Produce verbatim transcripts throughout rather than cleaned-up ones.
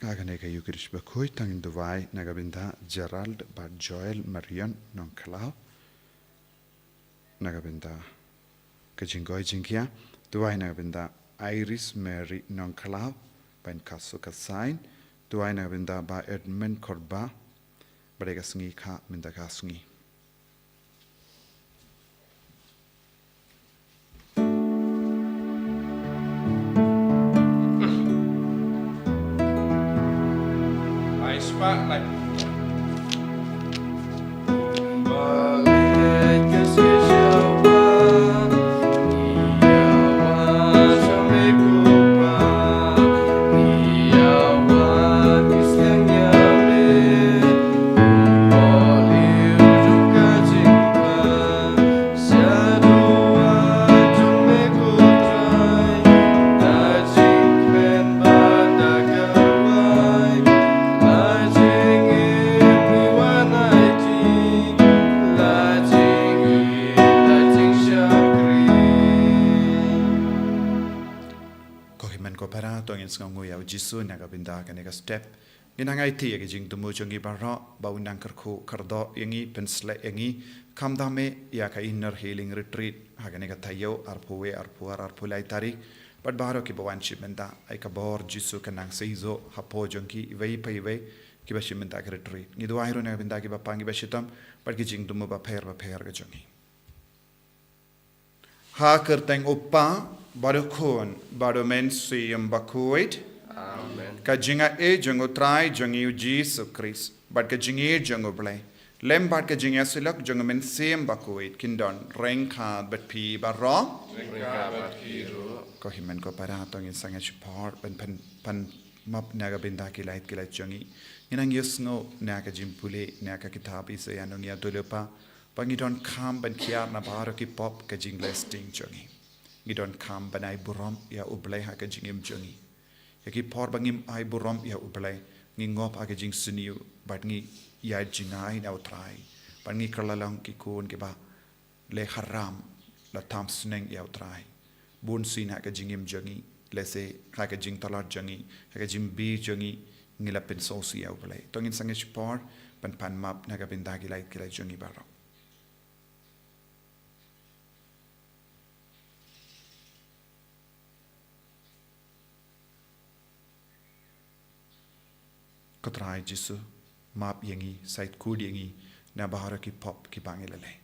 Ha kane ka Eucharist bakhuid to ngin duwai na ka bynta Gerald bad Joel Marion Nongkhlaw. Na ka bynta ka jingkoi jingkhia, duwai na ka bynta Iris Mary Nongkhlaw, ban ka su ka sign, duwai na ka bynta Bah Edmund Korba, bad ka sngi ka mynta ka sngi. Ai spah like. Ko hynmen ko para, to ngin sngewnguh ïa u Jisu na ka bynta kane ka step. Ngin nang aiti ïa ka jingthmu jong ngi baroh, ba un nang kyrkhu kyrdoh ïa ngi, pynshlei ïa ngi, khamtam eh ïa ka Inner Healing Retreat ha kane ka taïew arphew wei, arphew ar, arphew lai tarik. Bad baroh kiba wan shim bynta, ai ka bor Jisu kan nang sei shuh hapoh jong ki iwei pa iwei kiba shim bynta ka retreat. Ngi duwai ruh na ka bynta kiba pang kiba shitom bad ki jingthmu bapher bapher ka jong ngi. Ha ka kyrteng u Kpa, bad u Khun, bad u Mynsiem Bakhuid. Amen. Ka jingaiei jong u Trai jong ngi u Jisu Khrist, bad ka jingïeit jong u Blei, lem bad ka jingïasyllok jong u Mynsiem Bakhuid, kin don ryngkat bad phi baroh. Ryngkat bad phi ruh. Ko hynmen ko para, to ngin sangeh shipor ban pan, pan map na ka bynta ki lait ki lait jong ngi. Ngin nang ïohsngew na ka jingpule na ka kitab Isaïah, nongïathuhlypa, ba ngi donkam ban kiar na baroh ki pop ka jingleh sting jong ngi. Ngi donkam ban ai burom ïa u Blei ha ka jingim jong ngi. Ïa ki por ba ngim ai burom ïa u Blei, ngi ngop ha ka jingsniew, bad ngi ïaid jngai na u Trai, bad ngi kylla long ki khun kiba leh haram, la tam sneng ïa u Trai. Bun sien ha ka jingim jong ngi, lehse ha ka jingtlot jong ngi, ha ka jingbit jong ngi, ngi la pynsngewsih ïa u Blei. To ngin sangeh shipor ban pan map na ka bynta ki lait ki lait jong ngi baroh. Ko Trai Jisu, map ïa ngi, shait khuid ïa ngi na baroh ki pop kiba ngi la leh.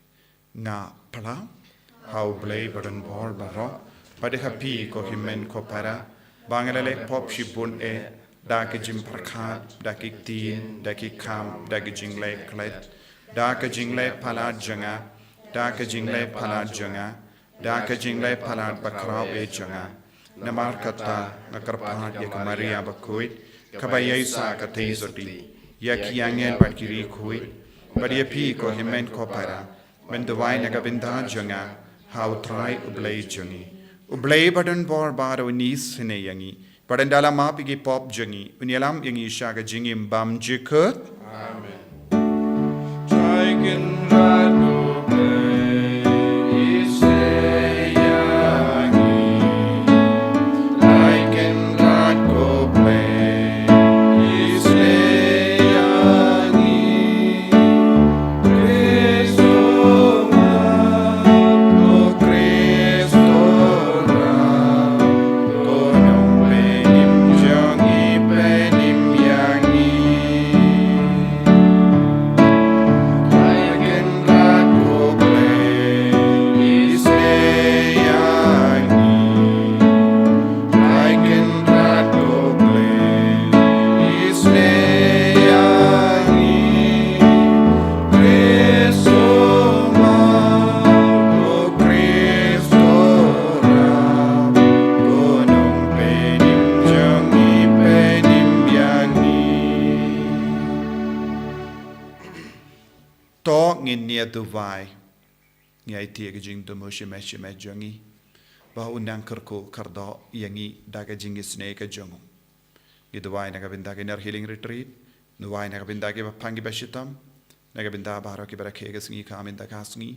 Nga phla ha u Blei badonbor baroh, bad ha phi ko hynmen ko para, ba nga la leh pop shibun eh, da ka jingpyrkhat, da ki ktien, da ki kam, da ki jingleh klet, da ka jingleh palat jong nga, da ka jingleh palat jong nga, da ka jingleh palat bakhraw eh jong nga. Namar kata nga kyrpad ïa ka Maria bakhuid, kaba ïaishah ka theisotti, ïa ki angel bad ki riewkhuid, bad ïa phi ko hynmen ko para, ban duwai na ka bynta jong nga ha u Trai u Blei jong ngi. U Blei badonbor baroh un isynei ïa ngi, bad un da la map ïa ki pop jong ngi, un ïalam ïa ngi sha ka jingim bymjukut. Amen. Trai Kynrad ko Blei, isynei ïa ngi. Trai Kynrad ko Blei, isynei ïa ngi. Khrist u map, ko Khrist u rah, ko nongpynim jong ngi, pynim ïa ngi. Trai Kynrad ko Blei, isynei ïa ngi. Trai Kynrad ko Blei, isynei ïa ngi. Khrist u map, ko Khrist u rah, ko nongpynim jong ngi, pynim ïa ngi. To ngin ïa duwai. Ngi aiti ïa ka jingthmu shimet shimet jong ngi, ba un nang kyrkhu kyrdoh ïa ngi da ka jingisynei ka jong u. Ngi duwai na ka bynta ka Inner Healing Retreat, duwai na ka bynta kiba pang kiba shitom, na ka bynta baroh kiba rakhe ka sngi ka mynta ka sngi,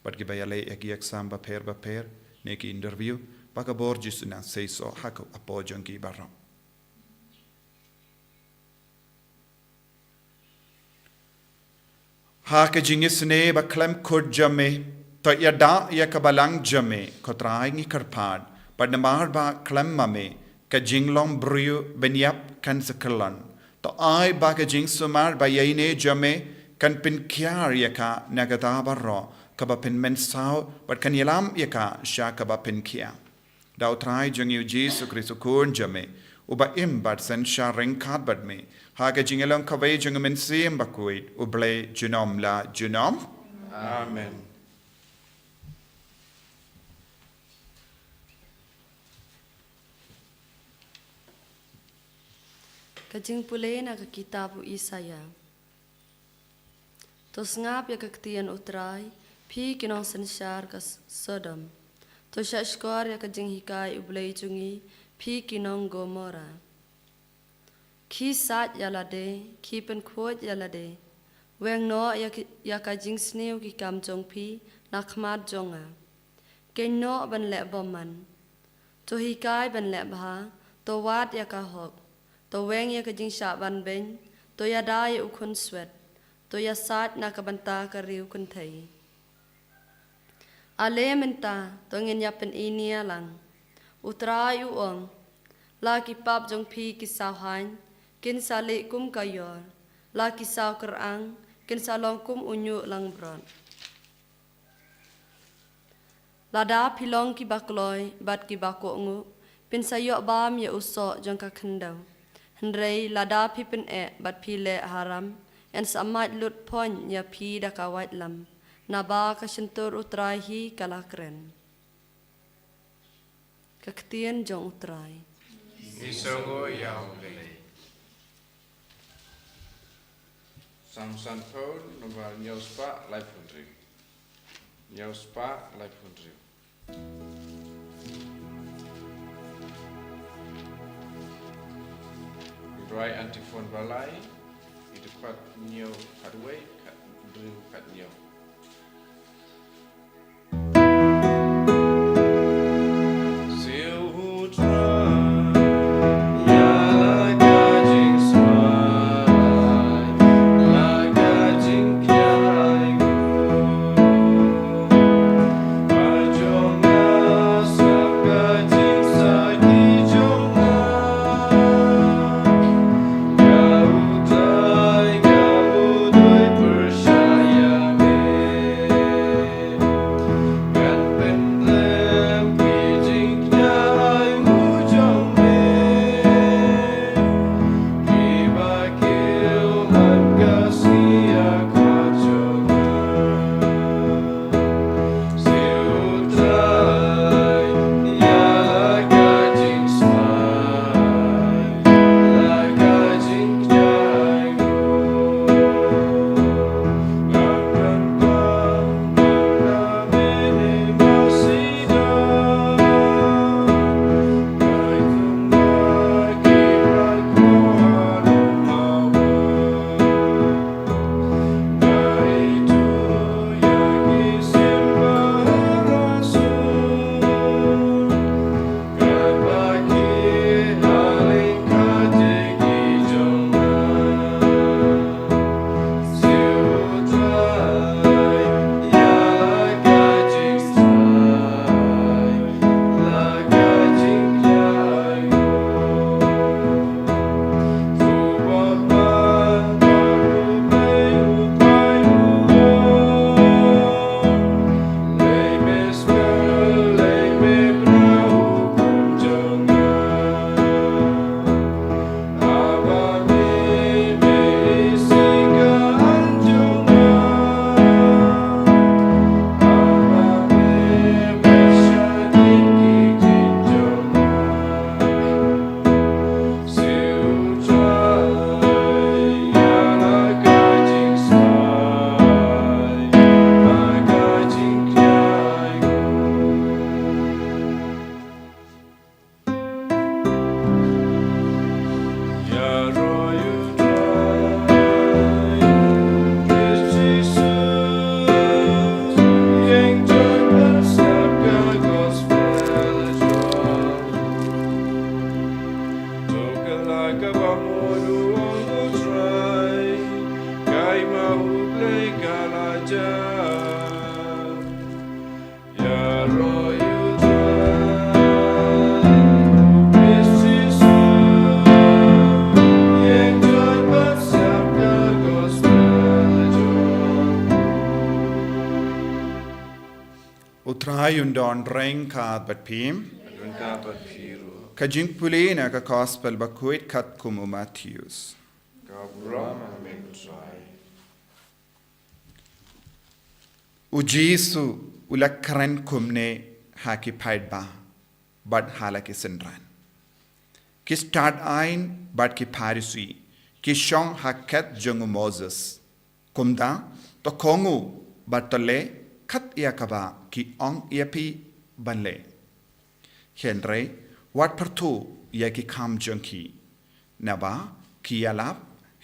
bad kiba ïaleh ïa ki exam bapher bapher, ne ki interview, ba ka bor Jisu nang seisoh ha ka hapoh jong ki baroh. Ha ka jingisynei ba khlem kut jong me, to ïada ïa ka balang jong me, ko Trai ngi kyrpad, bad namar ba khlem ma me, ka jinglong briew ban ïap kan sa kyllon. To ai ba ka jingsumar ba ïaineh jong me, kan pynkhiah ïa ka na kata baroh, kaba pynmynsaw, bad kan ïalam ïa ka sha kaba pynkhiah. Da U Trai jong ngi U Jisu Khrist U Khun jong me, uba im bad synshar ryngkat bad me, ha ka jingïalong kawei jong U Mynsiem Bakhuid, U Blei junom la junom. Amen. Ka jingpule na ka kitab u Isaïah. To sngap ïa ka ktien U Trai, phi ki nongsynshar ka S-, Sodom. To shahshkor ïa ka jinghikai U Blei jong ngi, phi ki nong Gomorrah. Khie sait ïa lade, khie pynkhuid ïa lade. Weng noh ïa ki, ïa ka jingsniew ki kam jong phi, na khmat jong nga. Kheiñ noh ban leh bymman. To hikai ban leh bha, to wad ïa ka hok. To weng ïa ka jingshah banbeiñ, to ïada ïa u khunswet. To ïasait na ka bynta ka riewkynthei. Ale mynta, to ngin ïa pyni nia lang. U Trai u ong, la ki pap jong phi ki saw haiñ, kin sa lieh kum ka ïor. La ki saw kyrang, kin sa long kum u ñiuh langbrot. Lada phi long kiba kloi, bad kiba kohnguh, phin sa ïoh bam ïa u soh jong ka khyndew. Hynrei lada phi pyneh, bad phi leh haram, yn sa mait lut phoiñ ïa phi da ka waitlam. Naba ka shyntur U Trai hi ka la kren. Ka ktien jong U Trai. Ngi sngewnguh ïa U Blei. Psalm sanphew, number hynñiew spah laiphew hynriew. Hynñiew spah laiphew hynriew. Ngi duwai antiphon ba lai, ïa dkhot hynñiew khatwei, khathynriew, khathynñiew. U Trai un don ryngkat bad phi. Ryngkat bad phi ruh. Ka jingpule na ka Gospel bakhuid katkum u Mathaios. Ka burom ha me ko Trai. U Jisu u la kren kumne ha ki paidbah bad ha la ki synran. Ki stad aiñ bad ki Pharisi ki shong ha khet jong u Moses. Kumta, to kohnguh bad to leh kat ïa kaba ki ong ïa phi ban leh. Hynrei wat pyrthuh ïa ki kam jong ki. Naba ki ïalap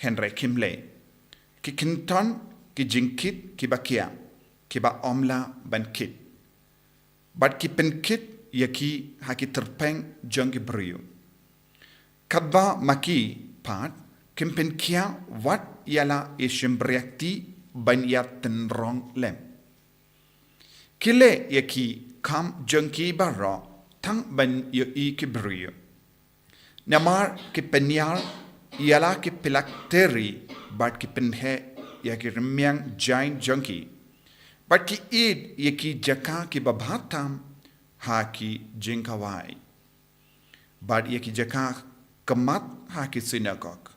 hynrei kim leh. Ki kynton ki jingkit kiba kiah, kiba ym lah ban kit. Bad ki pynkit ïa ki ha ki tyrpeng jong ki briew. Katba ma ki pat kim pynkhiah wat ïa la i shympriahti ban ïa tynrong lem. Ki leh ïa ki kam jong ki baroh tang ban ïohi ki briew. Namar ki pynïar ïa la ki phylaktery bad ki pynheh ïa ki rmiang jaiñ jong ki. Bad ki ïeit ïa ki jaka kiba bha tam ha ki jingkhawai. Bad ïa ki jaka khmat ha ki synagog.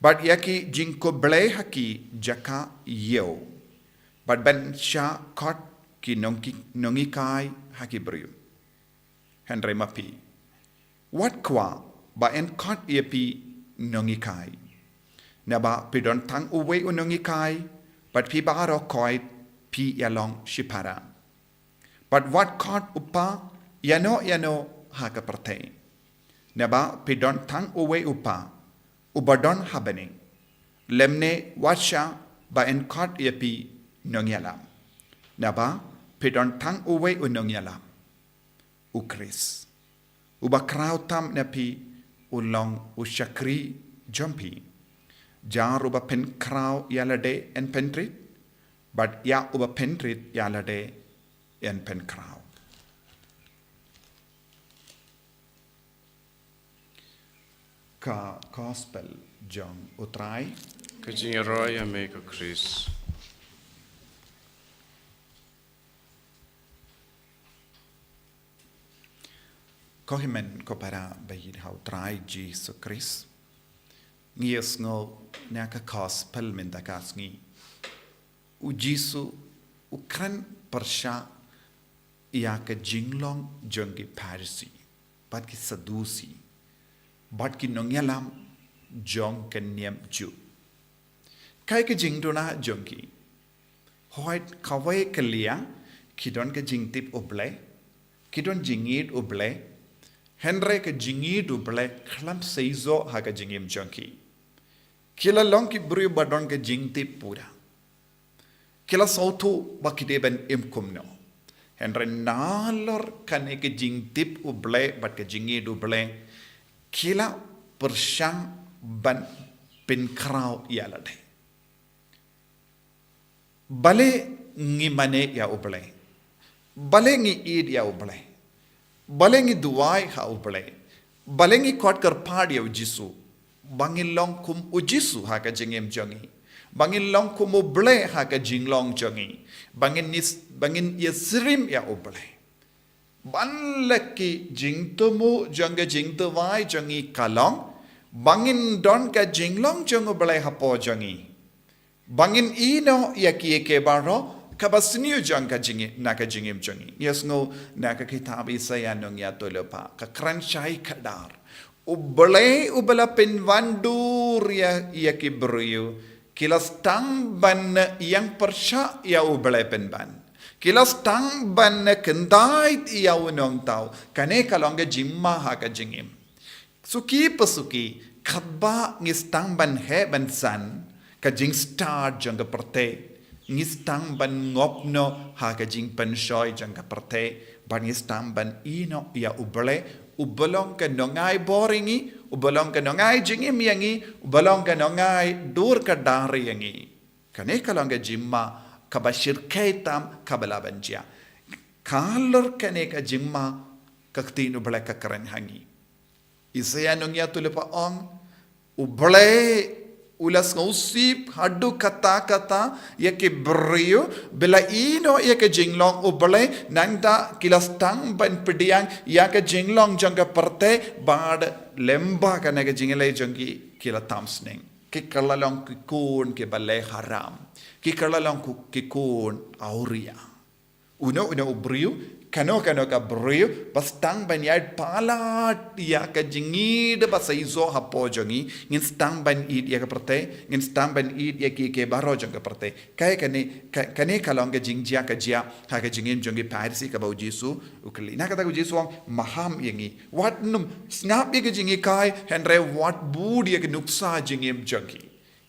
Bad ïa ki jingkhublei ha ki jaka ïew. Bad ban shah khot ki nongki-, nonghikai ha ki briew. Hynrei ma phi, wat kwah ba yn khot ïa phi nonghikai. Naba phi don tang uwei u nonghikai, bad phi baroh khoit phi ïa long shipara. Bad wat khot u Pa ïano ïano ha ka pyrthei. Naba phi don tang uwei u Pa, uba don ha bneng. Lymne wat shah ba yn khot ïa phi nongïalam. Naba phi don tang uwei u nongïalam, u Khrist. Uba khraw tam na phi u long u shakri jong phi. Jar uba pynkhraw ïa lade yn pynrit, bad ïa uba pynrit ïa lade yn pynkhraw. Ka Gospel jong u Trai. Ka jingïaroh ïa me ko Khrist. Ko hynmen ko para ba ïeit ha u Trai Jisu Khrist. Ngi ïohsngew na ka Gospel mynta ka sngi. U Jisu u kren pyrshah ïa ka jinglong jong ki Pharisi bad ki Sadusi bad ki nongïalam jong ka niam Jiw. Kaei ka jingduna jong ki? Hooid, kawei ka liang ki don ka jingtip U Blei, ki don jingïeit U Blei, hynrei ka jingïeit U Blei khlem seisoh ha ka jingim jong ki. Ki la long ki briew ba don ka jingtip pura. Ki la sngewthuh ba ki dei ban im kumno. Hynrei nalor kane ka jingtip U Blei bad ka jingïeit U Blei, ki la pyrshang ban pynkhraw ïa lade. Balei ngi mane ïa U Blei? Balei ngi ïeit ïa U Blei? Balei ngi duwai ha U Blei? Balei ngi khot kyrpad ïa U Jisu? Ba ngin long kum U Jisu ha ka jingim jong ngi. Ba ngin long kum U Blei ha ka jinglong jong ngi. Ba ngin nis-, ba ngin ïasyriem ïa U Blei. Ban la ki jingthmu jong ka jingduwai jong ngi ka long, ba ngin don ka jinglong jong U Blei hapoh jong ngi. Ba ngin ïehnoh ïa kiei kiei baroh kaba sniew jong ka jingim, na ka jingim jong ngi. Ïohsngew na ka kitab Isaïah nongïathuhlypa, ka kren shai khadar. U Blei uba la pynwandur ïa, ïa ki briew, ki la sdang ban ïeng pyrshah ïa U Blei pynban. Ki la sdang ban kyntait ïa U Nongthaw. Kane ka long ka jingma ha ka jingim. Suki pa suki, katba ngi sdang ban heh ban san ka jingstad jong ka pyrthei, ngi sdang ban ngop noh ha ka jingpynshoi jong ka pyrthei, bad ngi sdang ban ïehnoh ïa U Blei, uba long ka nongai bor ïa ngi, uba long ka nongai jingim ïa ngi, uba long ka nongai dur khadar ïa ngi. Kane ka long ka jingma kaba shyrkhei tam kaba lah ban jia. Halor kane ka jingma ka ktien U Blei ka kren ha ngi. Isaïah nongïathuhlypa ong, U Blei U la sngewsih haduh katta katta ïa ki briew ba la ïehnoh ïa ka jinglong U Blei, nangta ki la sdang ban pdiang ïa ka jinglong jong ka pyrthei, bad lyngba kane ka jingïaleh jong ki, ki la tam sneng. Ki kylla long ki khun kiba leh haram. Ki kylla long ki khun awria. Uno uno u briew, kano kano ka briew ba sdang ban ïaid palat ïa ka jingïeit ba sa ïoh hapoh jong ngi, ngin sdang ban ïeit ïa ka pyrthei, ngin sdang ban ïeit ïa ki, ki baroh jong ka pyrthei. Kaei kane, ka, kane ka long ka jingjia ka jia ha ka jingim jong ki Pharisi kaba U Jisu u kylli. Na kata ka U Jisu u ong, maham ïa ngi. Wat nym sngap ïa ka jinghikai, hynrei wat bud ïa ka nuksa jingim jong ki.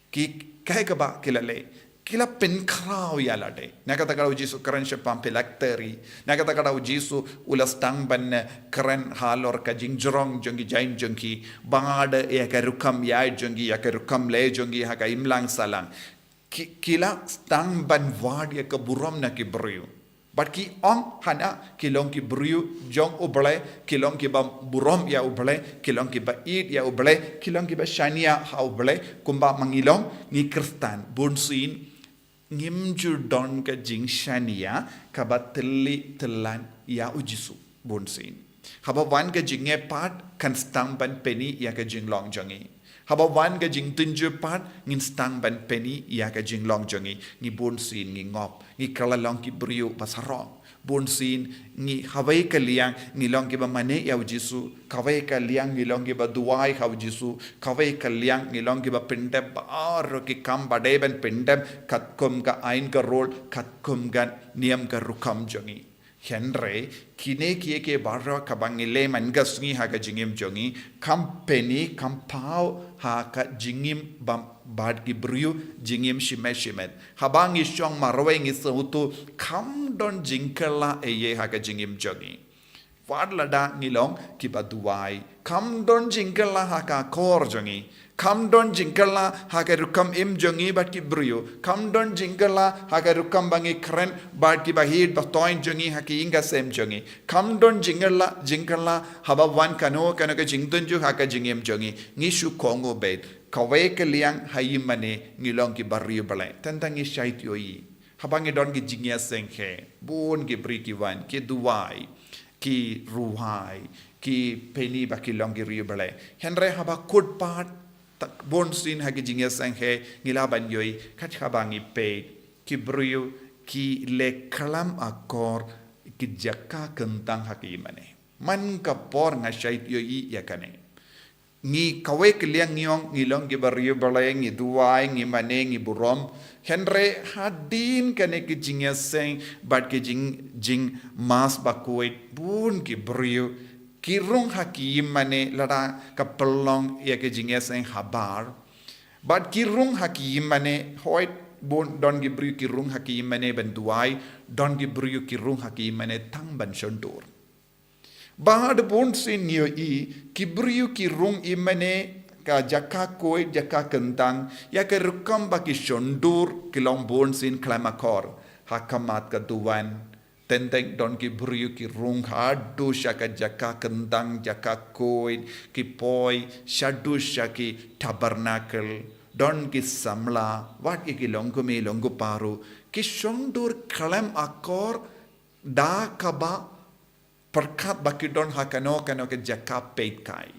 Ki, kaei kaba ki la leh? Ki la pynkhraw ïa lade. Na kata ka daw U Jisu kren shaphang phylactery. Na kata ka daw U Jisu u la sdang ban, eh, kren halor ka jingjrong jong ki jaiñ jong ki. Bad ïa ka rukom ïaid jong ki, ïa ka rukom leh jong ki ha ka imlang sahlang. Ki, ki la sdang ban wad ïa ka burom na ki briew. Bad ki ong hana ki long ki briew jong U Blei, ki long kiba burom ïa U Blei, ki long kiba ïeit ïa U Blei, ki long kiba shaniah ha U Blei, kumba ma ngi long ngi Khristan. Bunsien ngim ju don ka jingshaniah kaba tylli tyllan ïa U Jisu. Bunsien haba wan ka jingeh pat kan sdang ban pyni ïa ka jinglong jong ngi. Haba wan ka jingtynjuh pat ngin sdang ban pyni ïa ka jinglong jong ngi. Ngi bunsien ngi ngop, ngi kylla long ki briew ba sarong. Bunsien ngi ha kawei ka liang ngi long kiba mane ïa U Jisu, kawei ka liang ngi long kiba duwai ha U Jisu, kawei ka liang ngi long kiba pyndep baroh ki kam ba dei ban pyndep katkum ka aiñ ka rule, katkum ka niam ka rukom jong ngi. Hynrei kine kiei kiei baroh kaba ngi leh man ka sngi ha ka jingim jong ngi, kam pyni, kam paw ha ka jingim bad ki briew, jingim shimet shimet. Haba ngi shong marwei ngi sngewthuh kam don jingkylla ei ei ha ka jingim jong ngi. Wat lada ngi long kiba duwai, kam don jingkylla ha ka akor jong ngi. Kam don jingkylla ha ka rukom im jong ngi bad ki briew. Kam don jingkylla ha ka rukom ba ngi kren bad kiba hiar ba thoiñ jong ngi ha ki ïing ki sem jong ngi. Kam don jingkylla, jingkylla haba wan kano kano ka jingtynjuh ha ka jingim jong ngi. Ngi shu kohnguh beit. Kawei ka liang ha ïing mane ngi long kiba riewblei. Tang tang ngi shait ïohi. Haba ngi don ki jingïaseng hi, bun ki briew ki wan, ki duwai, ki rwai, ki pyni ba ki long ki riewblei. Hynrei haba kut pat, bunsien ha ki jingïaseng hi ngi lah ban ïohi, kat haba ngi peit, ki briew ki leh khlem akor ki jaka kyntang ha ki ïing mane. Man ka por nga shait ïohi ïa kane. Ngi kawei ka liang ngi ong ngi long kiba riewblei, ngi duwai, ngi mane, ngi burom. Hynrei hadien kane ki jingïaseng bad ki jing, jingmas bakhuid, bun ki briew ki rung ha ki ïing mane lada ka pynlong ïa ki jingïaseng habar. Bad ki rung ha ki ïing mane, hooid bun don ki briew ki rung ha ki ïing mane ban duwai, don ki briew ki rung ha ki ïing mane tang ban shon dur. Bad bunsien ngi ïohi ki briew ki rung ïing mane, ka jaka khuid, jaka kyntang, ïa ka rukom ba ki shon dur ki long bunsien khlem akor. Ha khmat ka duwan, teng teng don ki briew ki rung haduh sha ka jaka kyntang, jaka khuid, ki poi shaduh sha ki tabernacle. Don ki samla, wat ïa ki longkmie longkpa ruh, ki shon dur khlem akor da kaba pyrkhat ba ki don ha kano kano ka jaka peitkai.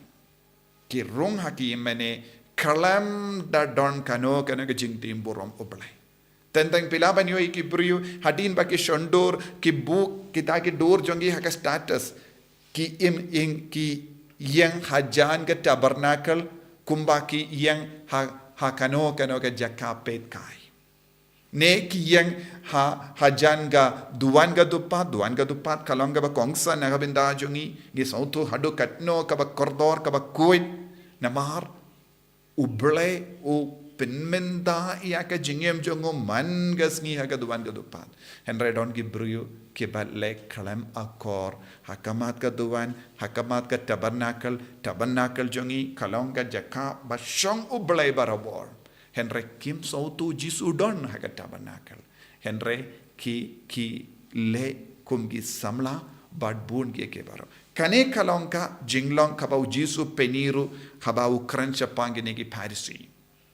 Ki rung ha ki ïing mane khlem da don kano kano ka jingtim burom U Blei. Teng teng phi lah ban ïohi ki briew hadien ba ki shon dur, ki buh kita ki dur jong ki ha ka status. Ki im ïing, ki ïeng hajan ka tabernacle kumba ki ïeng ha, ha kano kano ka jaka peitkai. Ne ki ïeng ha, hajan ka duwan ka dupat, duwan ka dupat ka long kaba kongsan na ka bynta jong ngi, ngi sngewthuh haduh katno kaba kordor, kaba khuid. Namar U Blei u pynmynta ïa ka jingim jong u man ka sngi ha ka duwan ka dupat. Hynrei don ki briew kiba leh khlem akor, ha khmat ka duwan, ha khmat ka tabernacle, tabernacle jong ngi ka long ka jaka ba shong U Blei barabor. Hynrei kim sngewthuh Jisu don ha ka tabernacle. Hynrei ki, ki leh kum ki samla bad bun kiei kiei baroh. Kane ka long ka jinglong kaba u Jisu u pyni ruh haba u kren shaphang kine ki Pharisi.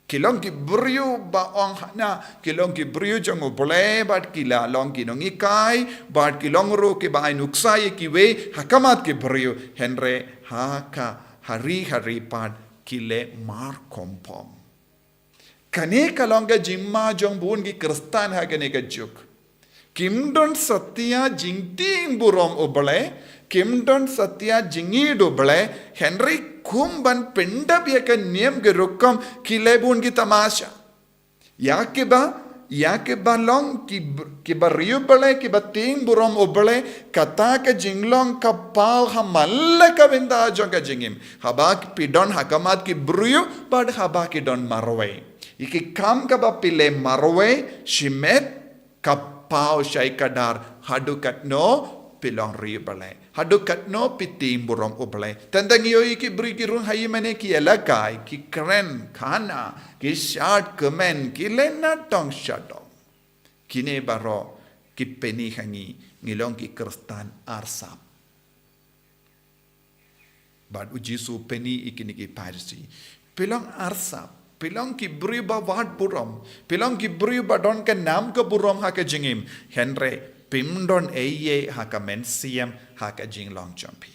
Ki long ki briew ba ong hana, ki long ki briew jong U Blei, bad ki la long ki nonghikai, bad ki long ruh ki ba ai nuksa ïa kiwei, ha khmat ki briew, hynrei ha ka, ha ri ha ri pat, ki leh mar khongpong. Kane ka long ka jingma jong bun ki Khristan ha kane ka juk. Kim don satia jingtieng burom U Blei, kim don satia jingïeit U Blei, hynrei kum ban pyndap ïa ka niam ka rukom ki leh bun ki tamasha. Ïa ki ba, ïa ki ba long ki, ki ba ri U Blei, ki ba tieng burom U Blei, kata ka jinglong ka paw ha man la ka bynta jong ka jingim. Haba phi don ha khmat ki briew, bad haba phi don marwei. Ïa ki kam kaba phi leh marwei, shimet, ka paw shai kdar, haduh katno phi long ri U Blei. Haduh katno phi tieng burom U Blei. Tang tang ïohi ki briew ki rung ha ïing mane ki ïalehkai, ki kren, khana, ki shad kmen, ki leh nadong shadong. Kine baroh, ki pyni ha ngi, ngi long ki Khristan arsap. Bad U Jisu u pyni ïa kine ki Pharisi. Phi long arsap, phi long ki briew ba wad burom, phi long ki briew ba don ka nam ka burom ha ka jingim, hynrei phim don ei ei ha ka mynsiem ha ka jinglong jong phi.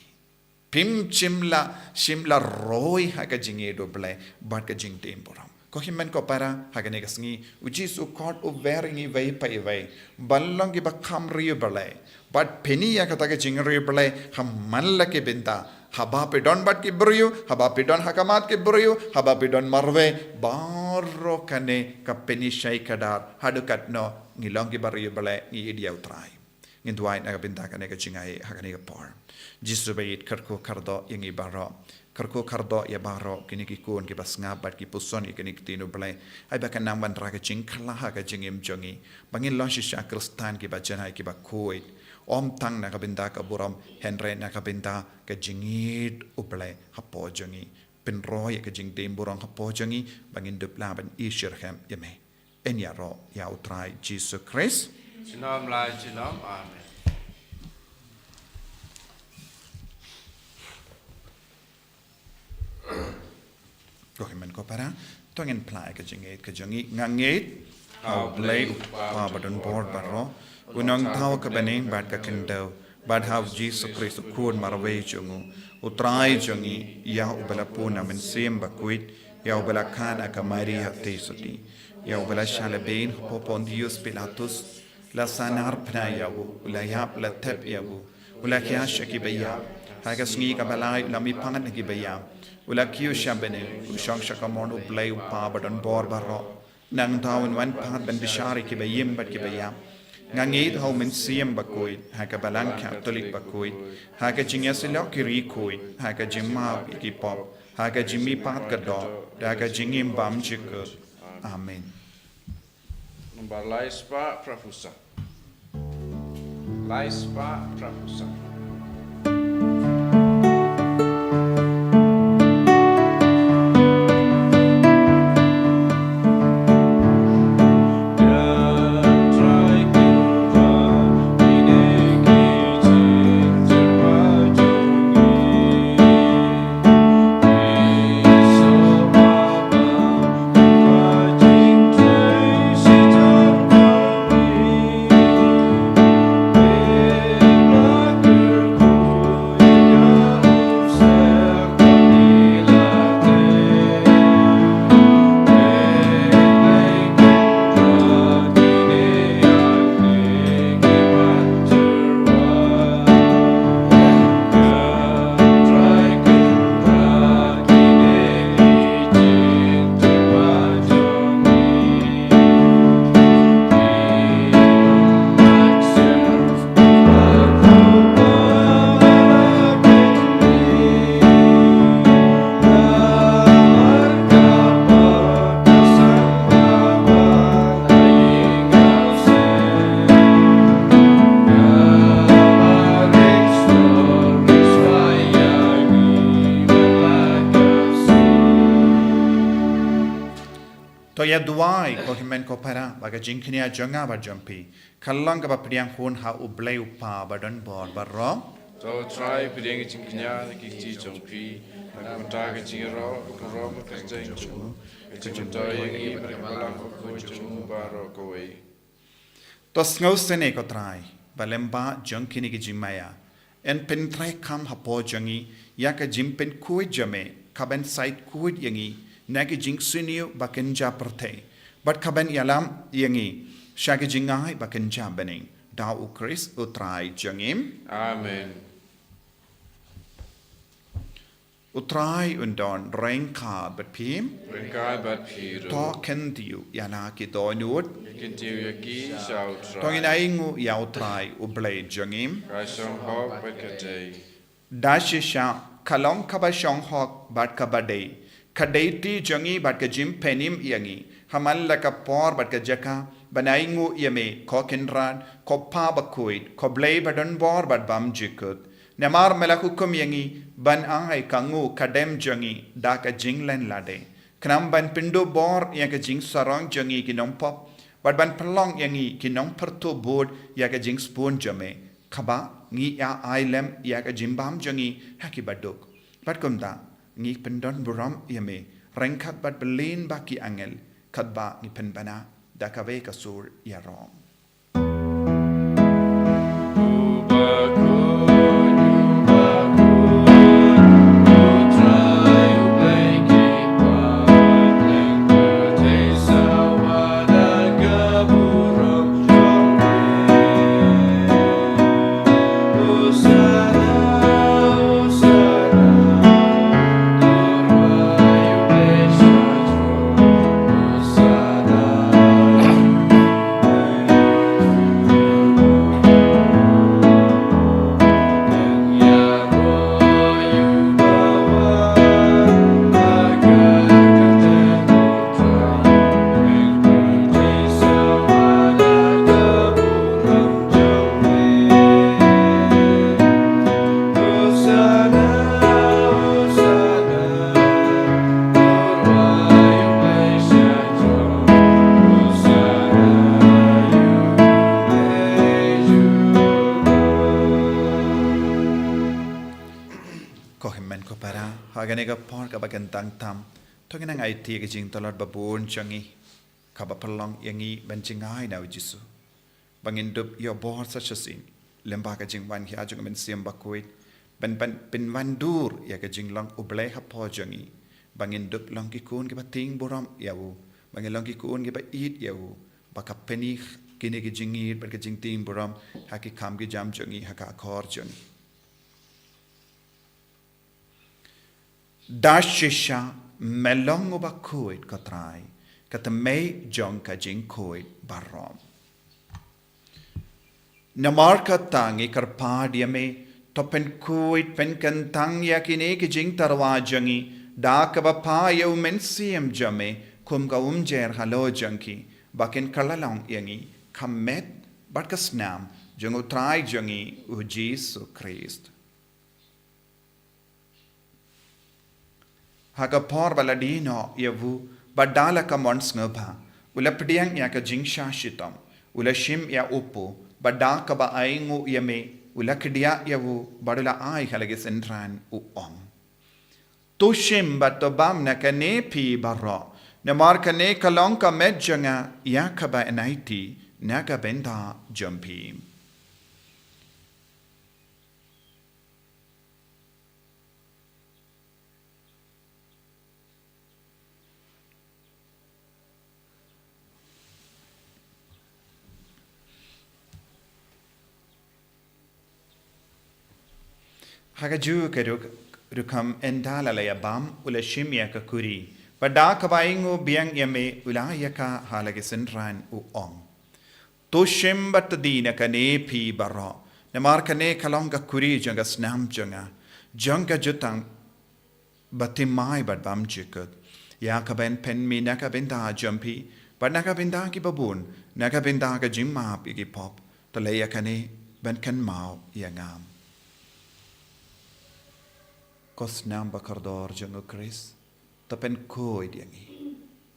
Phim shym la, shym la roi ha ka jingïeit U Blei, bad ka jingtieng burom. Ko hynmen ko para, ha kane ka sngi, U Jisu u khot u wer ïa ngi iwei pa iwei. Ban long ki ba kham ri U Blei. Bad pyni ïa kata ka jingri U Blei, ha man la ki bynta. Haba phi don bad ki briew, haba phi don ha khmat ki briew, haba phi don marwei, baroh kane ka pyni shai kdar, haduh katno, ngi long ki ba ri U Blei, ngi ïeit ïa U Trai. Ngin duwai na ka bynta kane ka jingaiei, ha kane ka por. Jisu ba ïeit kyrkhu kyrdoh ïa ngi baroh. Kyrkhu kyrdoh ïa baroh kine ki khun ki ba sngap bad ki puson ïa kane ka ktien U Blei. Ai ba kan nang wanrah ka jingkylla ha ka jingim jong ngi. Ba ngin long shisha Khristan ki ba janai ki ba khuid. Ym tang na ka bynta ka burom hynrei na ka bynta ka jingïeit U Blei hapoh jong ngi. Pynroi ïa ka jingtieng burom hapoh jong ngi ba ngin dup lah ban ïasyrkhei ïa me. Yn ïaroh ïa U Trai Jisu Khrist. Junom la junom. Amen. Ko hynmen ko para, to ngin phla ïa ka jingngeit ka jong ngi. Nga ngeit ha U Blei U Kpa ba don bor baroh, U Nongthaw ka bneng bad ka khyndew, bad ha U Jisu Khrist U Khun marwei jong u, U Trai jong ngi, ïa uba la pun na Mynsiem Bakhuid, ïa uba la kha na ka Maria Theisotti, ïa uba la shah lehbeiñ hapoh Pontius Pilatus, la sahnarphna ïa u, u la ïap, la thep ïa u, u la khiah sha ki ba ïap, ha ka sngi kaba lai u la mihpat na ki ba ïap, u la kiew sha bneng, u shong sha kamon U Blei U Kpa ba don bor baroh. Nangta un wan pat ban bishar ïa ki ba im bad ki ba ïap. Nga ngeit ha U Mynsiem Bakhuid, ha ka Balang Katholik bakhuid, ha ka jingïasyllok ki riewkhuid, ha ka jingmap ïa ki pop, ha ka jingmihpat ka doh, da ka jingim bymjukut. Amen. Nambar lai spah phra phew saw. Lai spah phra phew saw. To ïa duwai, ko hynmen ko para, ba ka jingkñia jong nga bad jong phi kan long kaba pdiang hun ha U Blei U Kpa ba don bor baroh. To Trai, pdiang ka jingkñia na ki kti jong phi, na ka bynta ka jingïaroh, ka burom, ka kyrteng jong u, ka Jingmyntoi ïa ngi bad ka balang bakhuid jong u baroh kawei. To sngewsynei ko Trai, ba lem ba jong kine ki jingmaïa yn pyntreikam hapoh jong ngi ïa ka jingpynkhuid jong me, ka ban said khuid ïa ngi na ki jingsniew ba kynja pyrthei, bad ka ban ïalam ïa ngi sha ki jingai ba kynja bneng. Da u Khrist u Trai jong ngi. Amen. U Trai un don ryngkat bad phi. Ryngkat bad phi ruh. To kyntiew ïa la ki dohnud. Kyntiew ïa ki sha u Trai. To ngin ainguh ïa u Trai u Blei jong ngi. Ka shong hok bad ka dei. Da shisha ka long kaba shong hok bad kaba dei, ka dei ti jong ngi bad ka jingpynim ïa ngi ha man la ka por bad ka jaka ban ainguh ïa me ko Kynrad, ko Pa bakhuid, ko Blei ba don bor bad bymjukut. Namar me la hukum ïa ngi ban ai ka nguh ka dem jong ngi da ka jinglen lade, khnang ban pynduh bor ïa ka jingsarong jong ngi ki nongpop, bad ban pynlong ïa ngi ki nongpyrthuh bud ïa ka jingsbun jong me, kaba ngi ïa ai lem ïa ka jingbam jong ngi ha ki baduk. Bad kumta ngi pyndon burom ïa me ryngkat bad bylin ba ki angel, katba ngi pynbna da kawei ka sur ïaroh. Ko hynmen ko para, ha kane ka por kaba kyntang tam, to ngin nang aiti ïa ka jingtlot babun jong ngi, kaba pynlong ïa ngi ban jngai na u Jisu. Ba ngin dup ïoh bor sa shisien lyngba ka jingwan khia jong u Mynsiem Bakhuid, ban, ban pynwandur ïa ka jinglong U Blei hapoh jong ngi. Ba ngin dup long ki khun kiba tieng burom ïa u, ba ngin long ki khun kiba ïeit ïa u, ba ka pyni kine ki jingïeit bad ka jingtieng burom ha ki kam ki jam jong ngi, ha ka akor jong ngi. Da shisha me long uba khuid ko Trai, ka thymmei jong ka jingkhuid baroh. Namar kata ngi kyrpad ïa me, to pynkhuid pynkyntang ïa kine ki jingtyrwa jong ngi da kaba phah ïa u Mynsiem jong me kum ka umjer halor jong ki, ba kin kylla long ïa ngi ka met bad ka snam jong u Trai jong ngi u Jisu Khrist. Ha ka por ba la die noh ïa u, bad da la ka mon sngewbha u la pdiang ïa ka jingshah shitom, u la shim ïa u kpu, bad da kaba ainguh ïa me u la kdiah ïa u, bad u la ai ha la ki synran, u ong: To shim bad to bam na kane phi baroh, namar kane ka long ka met jong nga ïa kaba yn aiti na ka bynta jong phi. Ha kajuh ka rukom, ynda la la ïa bam, u la shim ïa ka kuri, bad da kaba ainguh biang ïa me u la ai ïa ka ha la ki synran, u ong: To shim bad to die na kane phi baroh, namar kane ka long ka kuri jong ka snam jong nga, jong ka jutang ba thymmai bad bymjukut, ïa kaba yn pynmih na ka bynta jong phi bad na ka bynta kiba bun, na ka bynta ka jingmap ïa ki pop. To leh ïa kane ban kynmaw ïa nga. Ko snam ba kordor jong u Khrist, to pynkhuid ïa ngi.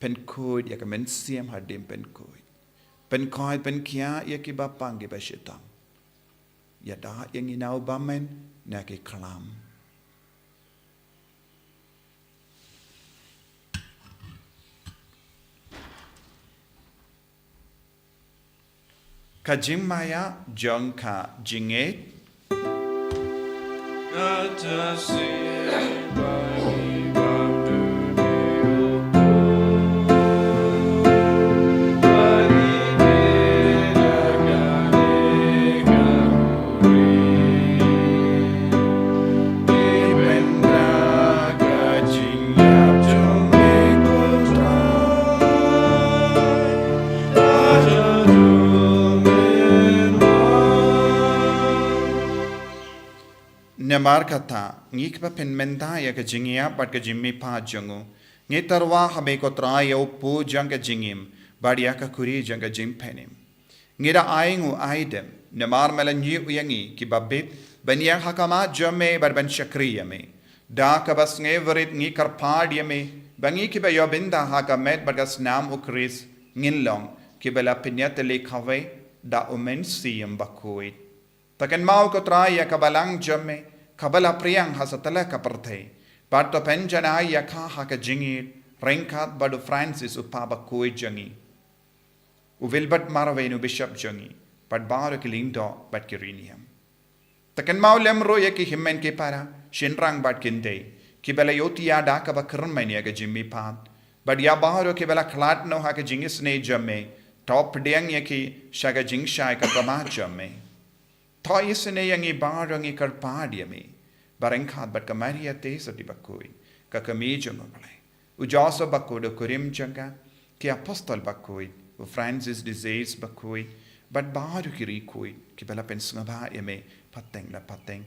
Pynkhuid ïa ka mynsiem hadien pynkhuid. Pynkhuid pynkhiah ïa kiba pang kiba shitom. Ïada ïa ngi na u bymman na ki khlam. Ka jingmaïa jong ka jingngeit. Namar kata, ngi kiba pynmynta ïa ka jingïap bad ka jingmihpat jong u, ngi tyrwa ha me ko Trai ïa u pu jong ka jingim bad ïa ka khuri jong ka jingpynim. Ngi da ai ïa u aidem, namar me la ñiew ïa ngi kiba bit ban ïeng ha khmat jong me bad ban shakri ïa me. Da kaba sngewrit ngi kyrpad ïa me ba ngi kiba ïoh bynta ha ka met bad ka snam u Khrist ngin long kiba la pynïatylli kawei da u Mynsiem Bakhuid. To kynmaw ko Trai ïa ka balang jong me kaba la pdiang ha satlak ka pyrthei, bad to pynjanai ïa ka ha ka jingïeit ryngkat bad u Francis u Papa bakhuid jong ngi, u Wilbert Marwein u Bishop jong ngi, bad baroh ki lyngdoh bad ki riewniam. To kynmaw lem ruh ïa ki hynmen ki para, shynrang bad khyndai, kiba la ïohthiah da kaba kyrmen ïa ka jingmihpat, bad ïa baroh kiba la khlad noh ha ka jingisynei jong me, to pdiang ïa ki sha ka jingshai ka khmat jong me. To isynei ïa ngi baroh, ngi kyrpad ïa me, ba ryngkat bad ka Maria Theisotti bakhuid, ka kmie jong u Blei, u Joseph bakhuid u kurim jong ka, ki apostol bakhuid, u Francis de Sales bakhuid, bad baroh ki riewkhuid kiba la pynsngewbha ïa me pateng la pateng,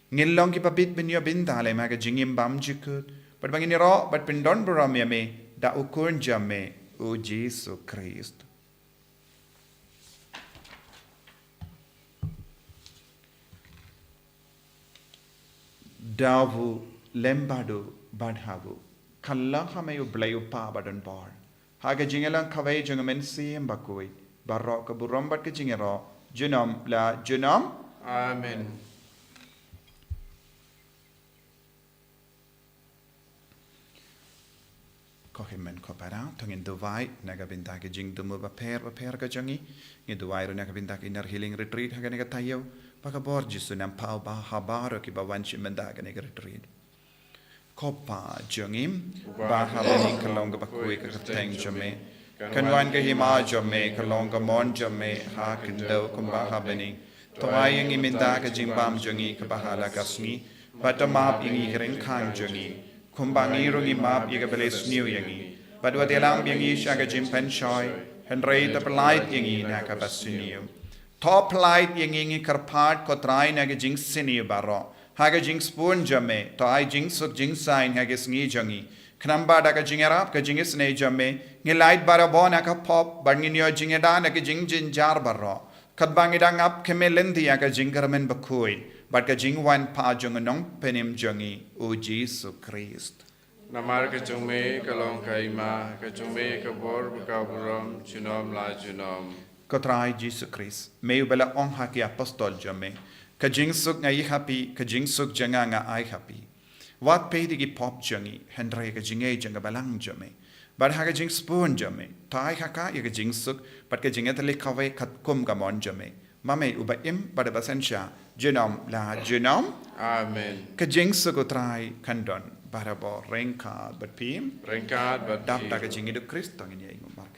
ngin long kiba bit ban ïoh bynta lem ha ka jingim bymjukut, bad ba ngin ïaroh bad pyndonburom ïa me da u Khun jong me, u Jisu Khrist. Da u lem bad u bad ha u, kylla ha me u Blei u Kpa badonbor, ha ka jingïalang kawei jong u Mynsiem Bakhuid, baroh ka burom bad ka jingïaroh junom la junom. Amen. Ko hynmen ko para, to ngin duwai na ka bynta ki jingthmu bapher bapher ka jong ngi. Ngin duwai ruh na ka bynta ki Inner Healing Retreat ha kane ka taïew, ba ka bor Jisu un ym poi bha ha baroh kiba wan shim bynta ha kane ka retreat. Ko Pa jong ngi ba ha bneng, ka long kaba khuid ka kyrteng jong me. Kan wan ka hima jong me, ka long ka mon jong me ha khyndew kumba ha bneng. To ai ïa ngi mynta ka jingbam jong ngi kaba ha la ka sngi, bad to map ïa ngi ki ryngkang jong ngi, kumba ngi ruh ngi map ïa kiba leh sniew ïa ngi. Bad wat ïalam ïa ngi sha ka jingpynshoi, hynrei to pyllait ïa ngi na kaba sniew. To pyllait ïa ngi, ngi kyrpad ko Trai, na ka jingsniew baroh, ha ka jingsbun jong me. To ai jingsuk jingsaiñ ha ka sngi jong ngi, khnang ba da ka jingïarap ka jingisynei jong me, ngin lait barabor na ka pop, bad ngin ïoh jingïada na ka jingjynjar baroh, katba ngi dang ap khmih lynti ïa ka jingkyrmen bakhuid bad ka jingwan pat jong u Nongpynim jong ngi, u Jisu Khrist. Namar ka jong me ka long ka hima, ka jong me ka bor bad ka burom junom la junom. Ko Trai Jisu Khrist, me uba la ong ha ki apostol jong me, ka jingsuk nga ïoh ha phi, ka jingsuk jong nga nga ai ha phi. Wat peit ïa ki pop jong ngi, hynrei ka jingngeit jong ka balang jong me. Bad ha ka jingsbun jong me, to ai ha ka ïa ka jingsuk bad ka jingïatylli kawei katkum ka mon jong me, ma me uba im bad uba synshar junom la junom. Amen. Ka jingsuk u Trai kan don barabor ryngkat bad phi. Ryngkat bad phi. Dap da ka jingïeit u Khrist to ngin ïa ïeng markylliang.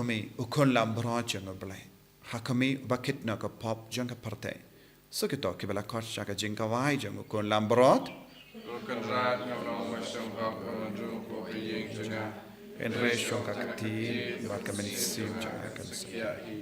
me, u Khun Langbrot jong U Blei. Ha ka me, uba kit na ka pop jong ka pyrthei. Sa kito kiba la khot sha ka jingkawei jong u Khun Langbrot. Ko Kynrad, nga ong ba shong hok, ba ym dum ko ha ïing jong nga. Hynrei shong ha ka kti bad ka mynsiem jong nga kan sa ïa hi.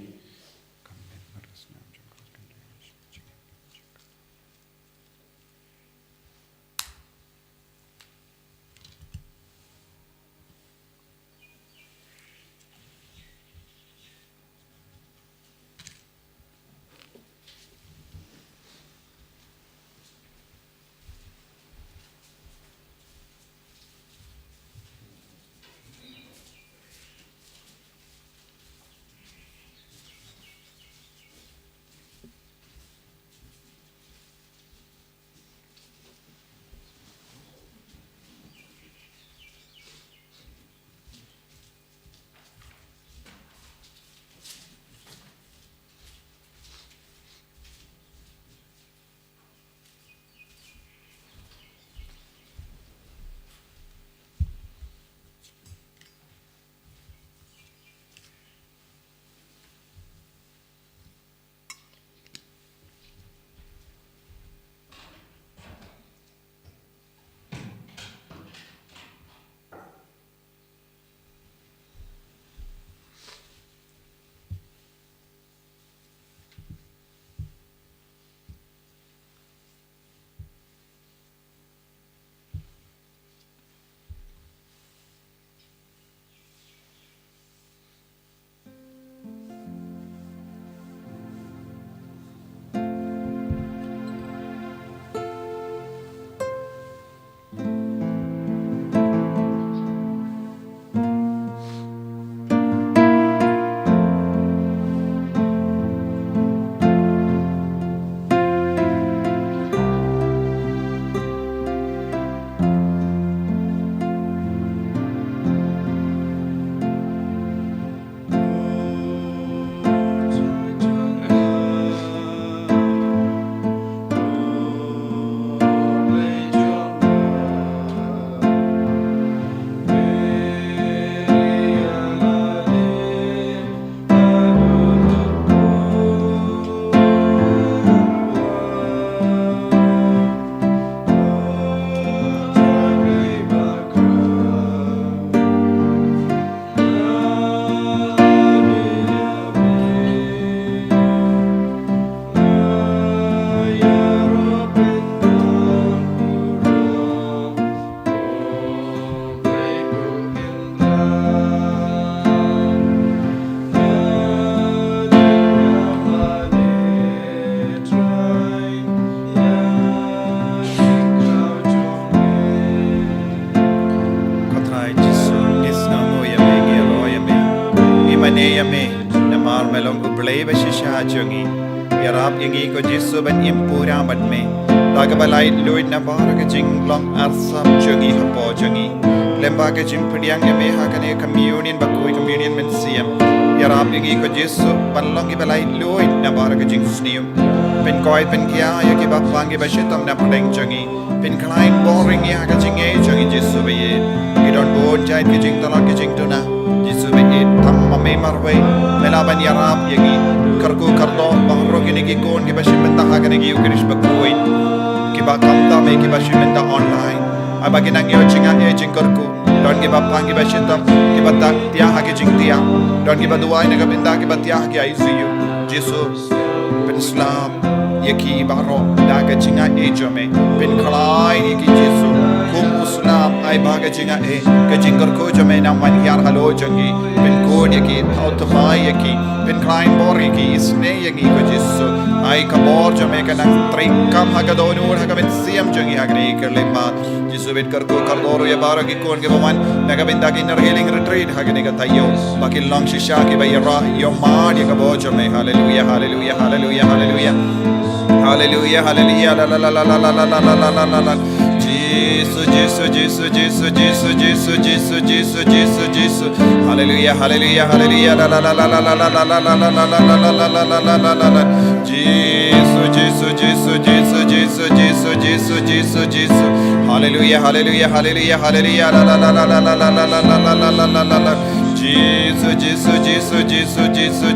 Ko Trai Jisu, ngi sngewnguh ïa me, ngi ïaroh ïa me, ngi mane ïa me, namar me long U Blei ba shisha jong ngi. Ïarap ïa ngi ko Jisu ban im pura bad me. Da kaba laitluid na baroh ka jinglong arsap jong ngi hapoh jong ngi. Lem bad ka jingpdiang ïa me ha kane ka communion bakhuid, communion mynsiem. Ïarap ïa ngi ko Jisu ban long kiba laitluid na baroh ka jingsniew. Pynkhuid pynkhia ïa kiba pang kiba shitom na pdeng jong ngi. Pynkhlaiñ bor ïa ngi ha ka jingngeit jong ngi Jisu ba ïeit. Ngi don bun jait ki jingtlot ki jingduna. Jisu ba ïeit, tang ma me marwei me lah ban ïarap ïa ngi. Kyrkhu kyrdoh baroh kine ki khun kiba shim bynta ha kane ka Eucharist bakhuid. Kiba khamtam eh kiba shim bynta online. Ai ba kin nang ïoh jingaiei jingkyrkhu. Don kiba pang kiba shitom, kiba tiah ha ki jingtiah. Don kiba duwai na ka bynta kiba tiah ha ki I C U. Jisu, pynslap ïa ki baroh da ka jingaiei jong me. Pynkhlaiñ ïa ki Jisu. Kum u slap ai ba ka jingaiei, ka jingkyrkhu jong me nang wan hiar halor jong ki. Pynkhuid ïa ki, thaw thymmai ïa ki. Pynkhlaiñ bor ïa ki, isynei ïa ngi ko Jisu. Ai ka bor jong me ka nang treikam ha ka dohnud ha ka mynsiem jong ngi ha kane ka khyllipmat. Jisu, phin kyrkhu kyrdoh ruh ïa baroh ki khun kiba wan na ka bynta ka Inner Healing Retreat ha kane ka taïew. Ba kin long shisha kiba ïarap ïa ka bor jong me. Haleluia, haleluia, haleluia, haleluia. Haleluia, haleluia, la, la, la. Jisu, Jisu, Jisu. Haleluia, haleluia, haleluia, la, la, la. Jisu, Jisu, Jisu. Haleluia, haleluia, haleluia, haleluia, la, la, la. Jisu, Jisu, Jisu, Jisu, Jisu,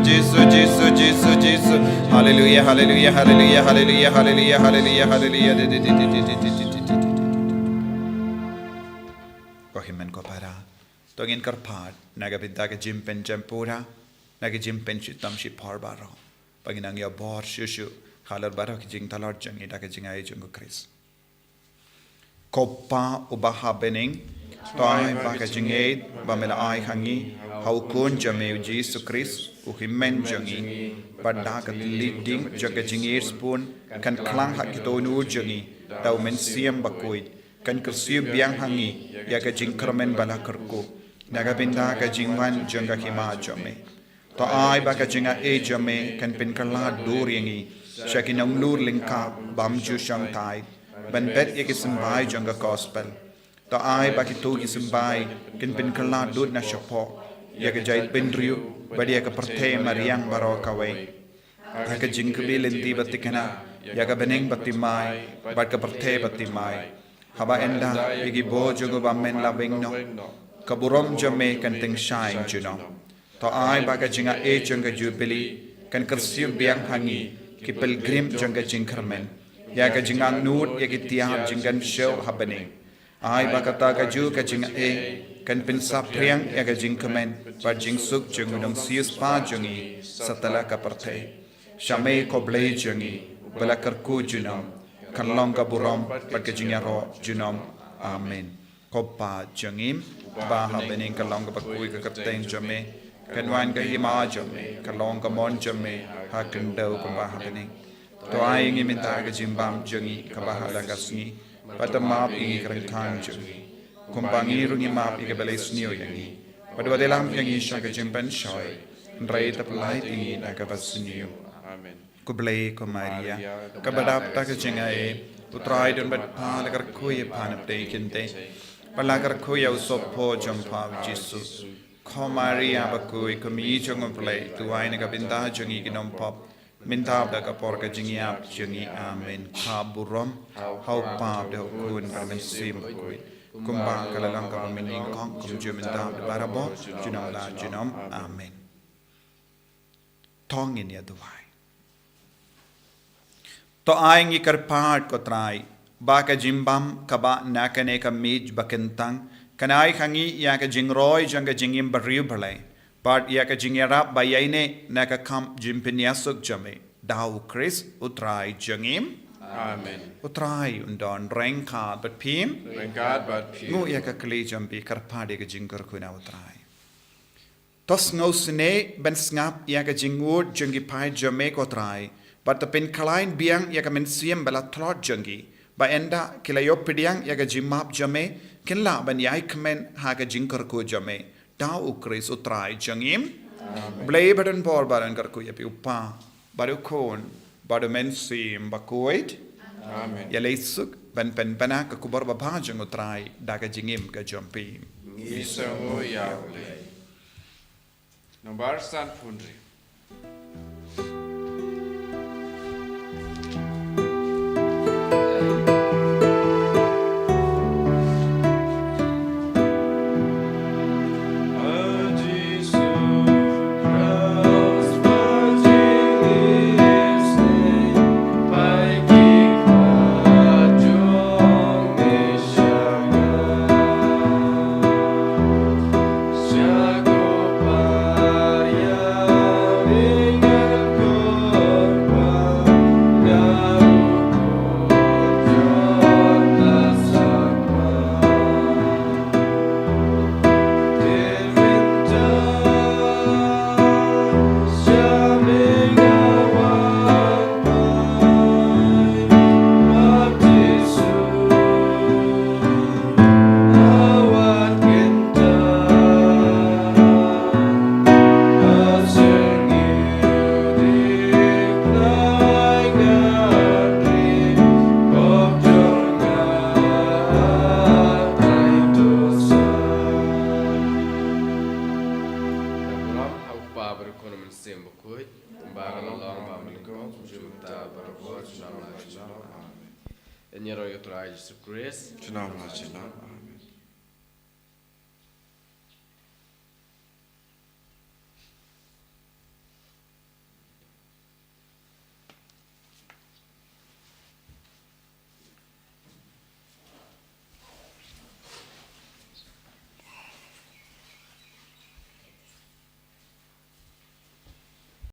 Jisu, Jisu, Jisu. Haleluya, haleluya, haleluya, haleluya, haleluya, haleluya, haleluya. Ko hynmen ko para. To ngin kyrpad na ka bynta ka jingpynjem pura, na ka jingpynshitom shipor baroh. Ba ngin nang ïa bor shuh shuh halor baroh ki jingtlot jong ngi da ka jingai jong u Khrist. Ko Pa uba ha bneng, to ai ba ka jingngeit ba me la ai ha ngi ha u Khun jong me u Jisu Khrist, u hynmen jong ngi, bad da ka leading jong ka jingïeit sbun, kan khlang ha ki dohnud jong ngi da u Mynsiem Bakhuid, kan kyrsiew biang ha ngi ïa ka jingkyrmen ba la kyrkhu na ka bynta ka jingwan jong ka hima jong me. To ai ba ka jingaiei jong me kan pynkylla dur ïa ngi sha ki nonglur lyngkha bym ju shongthait ban bet ïa ki symbai jong ka gospel. To ai ba kito ki symbai kin pynkylla dud na shapoh ïa ka jaitbynriew bad ïa ka pyrthei mariang baroh kawei. Ha ka jingkyrmen lynti ba thikna ïa ka bneng ba thymmai bad ka pyrthei ba thymmai. Haba ynda ïa ki bor jong u bymman la weng noh, ka burom jong me kan tyngshaiñ junom. To ai ba ka jingaiei jong ka Jubili kan kyrsiew biang ha ngi ki pilgrim jong ka jingkyrmen ïa ka jingangnud ïa ki tiar jingkynmaw ha bneng. Ai ba kata kajuh ka jingaiei kan pynsaphriang ïa ka jingkmen bad jingsuk jong u Nongsiewspah jong ngi satlak ka pyrthei. Sha me ko Blei jong ngi ba la kyrkhu junom, kan long ka burom bad ka jingïaroh junom. Amen. Ko Pa jong ngi ba ha bneng, kan long kaba khuid ka kyrteng jong me, kan wan ka hima jong me, kan long ka mon jong me ha khyndew kumba ha bneng. To ai ïa ngi mynta ka jingbam jong ngi kaba ha la ka sngi, bad to map ïa ngi ki ryngkang jong ngi, kumba ngi ruh ngi map ïa kiba leh sniew ïa ngi. Bad wat ïalam ïa ngi sha ka jingpynshoi, hynrei to pyllait ïa ngi na kaba sniew. Amen. Khublei ko Maria, kaba dap da ka jingaiei, u Trai u don bad pha, la kyrkhu ïa pha na pdeng ki kynthei, bad la kyrkhu ïa u sohpop jong pha u Jisu. Ko Maria bakhuid, ko Mei jong u Blei, duwai na ka bynta jong ngi ki nongpop, mynta bad ha ka por ka jingïap jong ngi. Amen. Ka burom ha u Pa, ha u Khun bad ha u Mynsiem Bakhuid, kumba ka la long kaba mynnyngkong, kumjuh mynta bad barabor, junom la junom. Amen. To ngin ïa duwai. To ai ngi kyrpad ko Trai ba ka jingbam kaba na kane ka miej ba kyntang kan ai ha ngi ïa ka jingroi jong ka jingim briew Blei, bad ïa ka jingïarap ba ïaineh na ka kam jingpynïasuk jong me. Da u Khrist u Trai jong ngi. Amen. U Trai un don ryngkat bad phi. Ryngkat bad phi. Nguh ïa ka kli jong phi, kyrpad ïa ka jingkyrkhu na u Trai. To sngewsynei ban sngap ïa ka jingngud jong ki paid jong me ko Trai, bad to pynkhlaiñ biang ïa ka mynsiem ba la tlot jong ki, ba ynda ki la ïoh pdiang ïa ka jingmap jong me, kin lah ban ïai kmen ha ka jingkyrkhu jong me. Da u Khrist u Trai jong ngi. Amen. Blei ba don bor ba don kyrkhu ïa phi, u Pa, bad u Khun, bad u Mynsiem Bakhuid. Amen. Ïa leit suk ban pynbna ka khubor babha jong u Trai da ka jingim ka jong phi. Ngi sngewnguh ïa u Blei. Nombar san phew hynriew. Ka burom ha u Pa bad u Khun bad u Mynsiem Bakhuid, kumba ka la long, ba mynnyngkong, kumjuh mynta, barabor, junom la junom. Amen. Ïa ngi ruh ïa u Trai Jisu Khrist. Junom la junom.